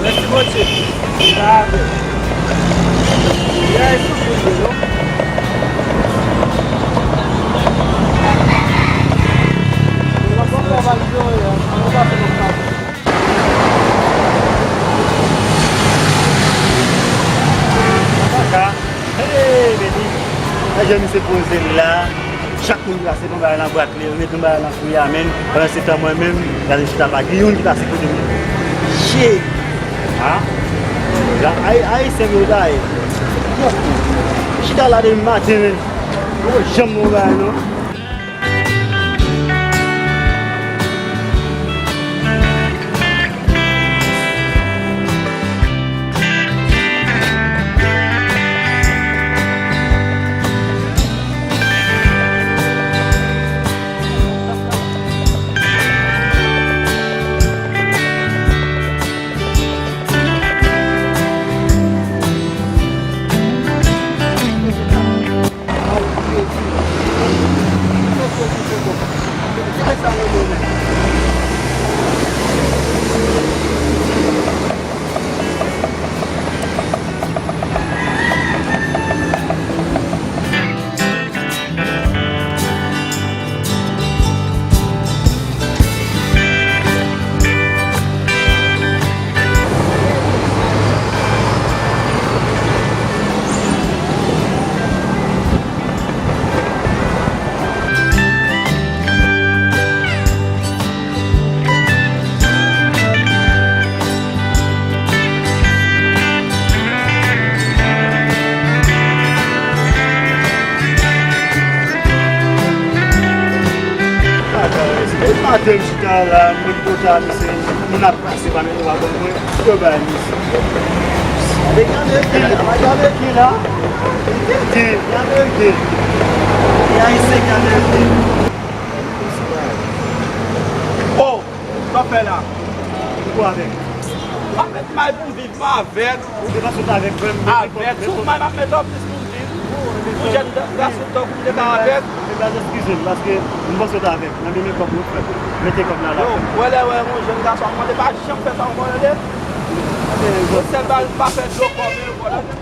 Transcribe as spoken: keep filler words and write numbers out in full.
Mèsi Bondye. Sa a bèl. Yay, soufri vre non. Mwen pa fè valize yo, an nou pase nan kay. Kaka. Hey, baby. Gade jan misye poze l la. Chak moun ki pase, yon bagay nan bwat li, yo met yon bagay nan fri a, men. Pandan se tan, mwen menm, gade chita pa gen youn ki pase kote m. Shit! Ha? Ay, Ayisyen yo ta ye. Chita la depi maten, men. Yo janm yon bagay, non. Maten m chita la, m vin kontan misye, moun ap pase pa men yo pa konprann. Yo bay misye. Gade, gade, gade, gade ki la. Gade, gade. E ayisyen gade. Oh, sa w fè la? Ou avèk? Ou avèk may pou viv, pa avèk. Ou te panse w t avèk frè m? Avèk. Sou may m ap met anplis pou m viv. Pou jèn gason tankou m te ka avèk. Eskize m, paske m panse w t avèk. Nan demen kòb ou fè. Mete kòb la la. Yo, wè lè wè yon jèn gason ap mande pa janm fè sa ankò tande. Yon sèl bagay pa fè dlo kòb yo ankò tande.